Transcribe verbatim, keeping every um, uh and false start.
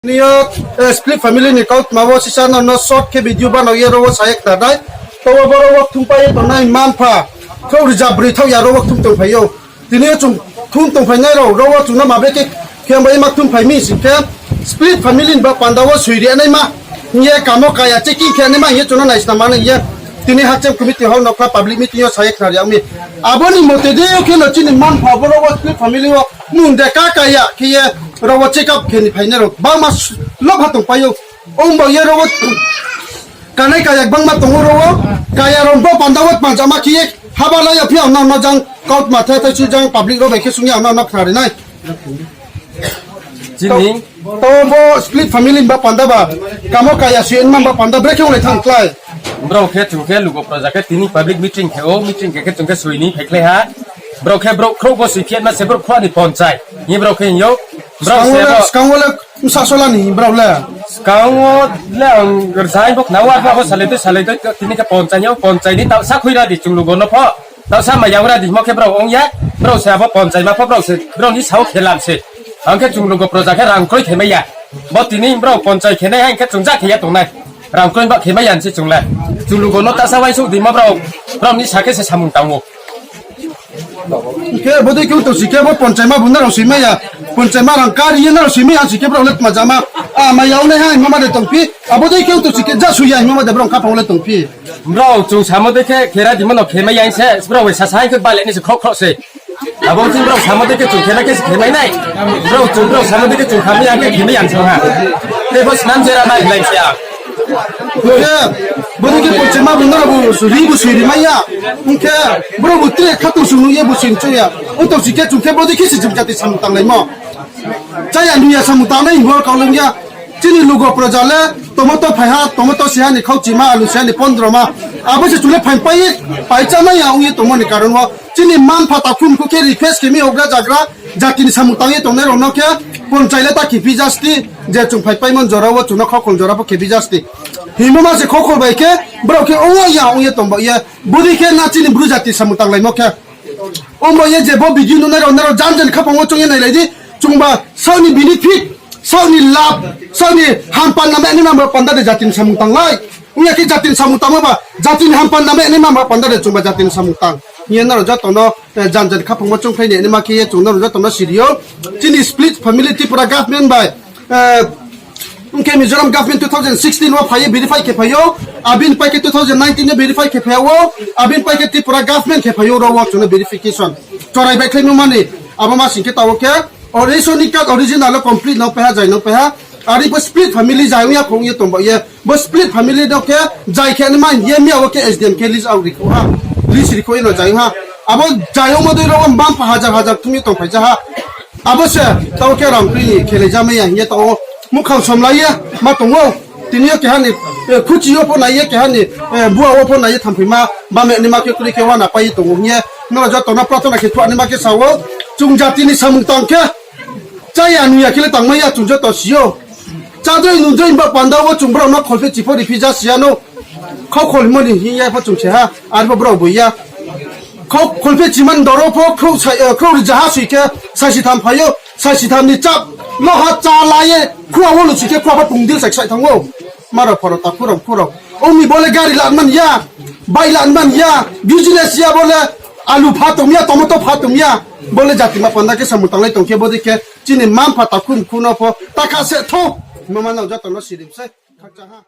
Tini yo, eh, split family ni kautma wo sisa no, no short khe video banao ye ro wo sa ye khna nai. To wo boro wo kthumpai ye tongnai mma-mpha, khrouh rza broi thaoh ya ro wo kthum tongphai ou. Tini yo chung kthum tongphainai rao, ro wo chung no ma bre khe, khe bai ma kthumphai mi sing khe, split family ni ba panda wo soi ri naima hing ye kamo kaya checking khe naima hing ye chung no naisna mano hing ye. Tini Hakchem committee hall no kha public meeting yo sa ye khna ri yag mi. Abo ni mote de khe no chini mma-mpha boro wo split family wo mung de ka kaya khe ye ro wo check up khe ni phainai rao bangma s-, lobha tongpai ou. Ong bo ye ro wo kanai kaya gbangma tong ou ro wo. Kaya rao bo panda wo tma jama khe ye haba lai ya phi ang no no jang kautma the the su jang public rao bai khe sung ye ang no no khna ri nai. Chini To bo split family ba panda ba, kamo kaya si ma ba panda bre khe onglai thanng klái. Brao khe chung khe lugo proja khe tini public meeting khe ou, meeting khe khe chung khe soi ni phai khlai ha. Brao khe brouh khrouh bo soi khe ma se brouh khua ni ponchai. Ni brao khe hing ou. Brao Skang se wo le, bo skang wo le bsa sola ni brao le. Skang wo le ang rjai bo khna ou, abo salai dei, salai dei, tini khe ponchai ni, ponchai ni taoh sa khui ra di chung lugo no pho. Taoh sa maya ra di himo khe brao ong ya, brao se abo ponchai ma pho brao se, brao ni sao khe lam se. Ang khe chung lugo proja khe rang kroi khe mai ya. Bo tini brao ponchai khe nai hing khe chung ja khe ya tongnai. Rang kroi ba khe mai ya se chung le. Chung lugo no taoh sa uaingsouh di ma brao, brao ni sa khe se samung tang ou. Khe bodei khe to si khe bo ponchai ma bu nrao si mai ya. Ponchai ma rang kari ye nrao si mai ya si khe brao le tma jama. A maya ongnai ha hingmo ma de tongphi. Abo dei khe to si khe ja sui ya hingmo ma de brao khaphang le tongphi. Brao chung samo dei khe khera di mano khe mai ya se, brao bai sasa hai khe bale ni se khroh khroh se. Abo thing brao samo dei khe chung khe mai khe se khe mai nai. Brao chung brao samo dei khe chung kha mai ya khe khe mai ya se ha. Tei bo snam jera nai lai se a. Khe, bodei khe ponchai ma bu nrao bu ri bu sui ri mai ya. Ong khe, brao bu tre khatung sung nung ye bu sui chong ya. Ong to si khe chung khe bodei khe se chung jati samung tanglaimo. Chaya nung ya samung tangnai hingmo kau lung ya. Chini lugo proja le tomato phai ha, tomato si ha ni khauchi ma, alu si ha ni pondro ma. Abo se chung le phaing pai, pai chá mai ya ong ye tongmo ni karon wo. Chini mma-mpha takhu mkhu khe request khe mi houhgra zagra, jati ni samung tang ye tongnai rao no khe, ponchai le ta khe phi jasti, je chung phai paimo jora wo chung no khokhol jora pho khe phi jasti. Hingmo ma se khokhol bai khe, brao khe ong ya ong ye tong ba ye, bodei khe na chini bru jati samung tanglaimo khe. Ong ba ye je bo video nungnai rao, nrao jan jan khaphang wo choung ye nailai di, chungba saoh ni benefit, saoh ni lab, saoh ni hampan nama ni ma ba panda de jati ni samung tanglai. Ong ya khe jati ni samung tangmo ba, jati ni hampan nama ni ma ba panda de chungba jati ni samung tang. Hing ye nrao joto no, eh, jan jan khaphang wo choungkhlai ni ma khe ye chung nrao joto no siri ou. Chini split family Tripura government bai, eh, ong khe Mizoram government two thousand sixteen wo phai ye verify khe phai ou, abini pai khe two thousand nineteen wo verify khe phai ou, abini pai khe Tripura government khe phai ou, ro wo chung no verification. Chorai bai khlai no mani, abo ma sing khe taoh wo khe, ration ni card original wo complete no pai ha, jai no pai ha. Ari bo split family jai ong ya khong ye tong ba ye. Bo split family no khe jai khe ni ma hing ye miya wo khe S D M khe list out ri kho ha. List ri kho ye no jai ha. Abo jai ongmo dei ro wo bangpha hajar hajar thum ye tongphai ja ha. Abo se taoh khe rang pri ni khelai ja mai ya hing ye taoh wo muhkhang somlai ye ma tong ou. Tini yo keha ni, eh, khuchi yo pho nai ye keha ni, eh, bua wo pho nai ye thanngphaima, bame ni ma khe kroi khe uana pai ye tong ou hing ye, nrao joto no prathona khe thuanaima khe sa ou, chung jati ni samung tang khe, chaya nung ya khe le tangmai ya chung joto si ou. Chádroi nungroi ba panda wo chung brao no kholphe chi pho ri phi ja si ya no. Khau kholmo ni hing ya pho chung se ha, arpho brao boi ya. Khau kholphe chi man doro pho khrouh sa-, eh, khrouh rzaha soi khe, saisi tham phai ou, saisi tham ni chap, loha chá la ye, khua wo lu si khe khua pho pung dil sai sai thanng ou. Maro pharo takhu rao, khu rao. Ong mi bo le gari lan man ya, bike lan man ya, business ya bo le, alu pha tong ya, tomato pha tong ya. Bo le jati ma panda khe samung tanglai tong khe, bodei khe, chini mma-mpha takhu mkhu no pho, ta kha se tho. Mama nrao joto no sirim se, khakchang ha.